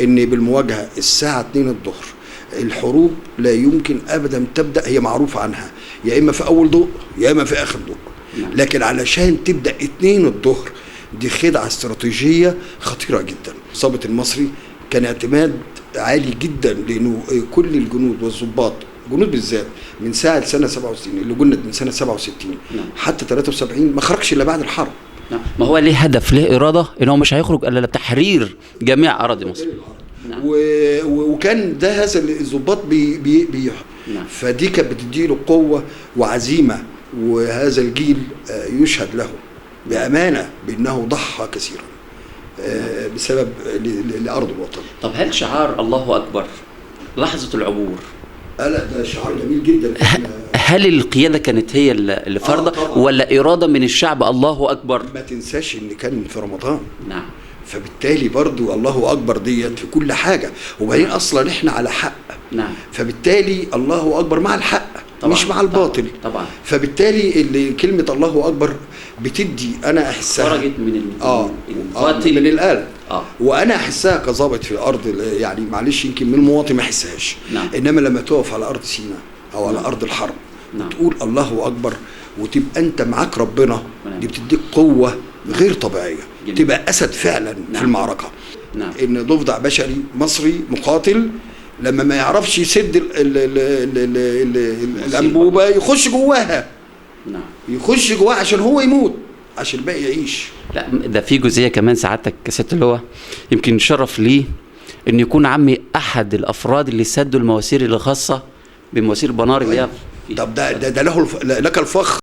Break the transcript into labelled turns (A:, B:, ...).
A: ان بالمواجهه الساعة 2 الظهر، الحروب لا يمكن ابدا تبدا، هي معروف عنها يا اما في اول ضوء يا اما في اخر ضوء. لكن علشان تبدا 2 الظهر دي خدعه استراتيجية خطيرة جدا. الضابط المصري كان اعتماد عالي جدا، لانه كل الجنود والضباط، جنود بالذات من ساعة سنة 67، اللي جند من سنة 67 حتى 73 ما خرجش الا بعد الحرب.
B: نعم. ما هو ليه هدف، ليه اراده ان هو مش هيخرج الا لتحرير جميع اراضي مصر. نعم.
A: وكان ده هذا الضباط بي بي بي
B: نعم.
A: فدي كانت بتديله قوة وعزيمة، وهذا الجيل يشهد له بامانه بانه ضحى كثيرا بسبب لارض الوطن.
B: طب هل شعار الله اكبر لحظة العبور؟
A: لا، ده شعار جميل جدا.
B: هل القيادة كانت هي اللي فرضه ولا اراده من الشعب الله اكبر؟
A: ما تنساش ان كان في رمضان.
B: نعم.
A: فبالتالي برضو الله اكبر ديت في كل حاجة، وبعدين اصلا احنا على حق.
B: نعم.
A: فبالتالي الله اكبر مع الحق،
B: طبعاً،
A: مش مع الباطل.
B: طبعا.
A: فبالتالي اللي كلمة الله اكبر بتدي انا احسها
B: خرجت من الباطل،
A: من القلب. وانا احسها كظابط في الارض، يعني معلش يمكن من المواطن ما احسهاش.
B: نعم.
A: انما لما تقف على ارض سيناء او على
B: نعم.
A: ارض الحرب،
B: نعم.
A: وتقول الله اكبر وتبقى انت معاك ربنا،
B: نعم.
A: دي بتديك قوة غير طبيعية.
B: جميل.
A: تبقى اسد فعلا
B: نعم.
A: في المعركة.
B: نعم.
A: ان ضفدع بشري مصري مقاتل لما ما يعرفش يسد ال ال ال ال ال ال الانبوبة يخش جواها.
B: نعم.
A: يخش جواها عشان هو يموت، عشان الباقي يعيش.
B: لا، ده في جزئية كمان سعادتك يا سيادة اللواء، يمكن شرف ليه ان يكون عمي احد الافراد اللي سدوا المواسير الخاصة بمواسير بنار اللي هي
A: طب ده له لك الفخر.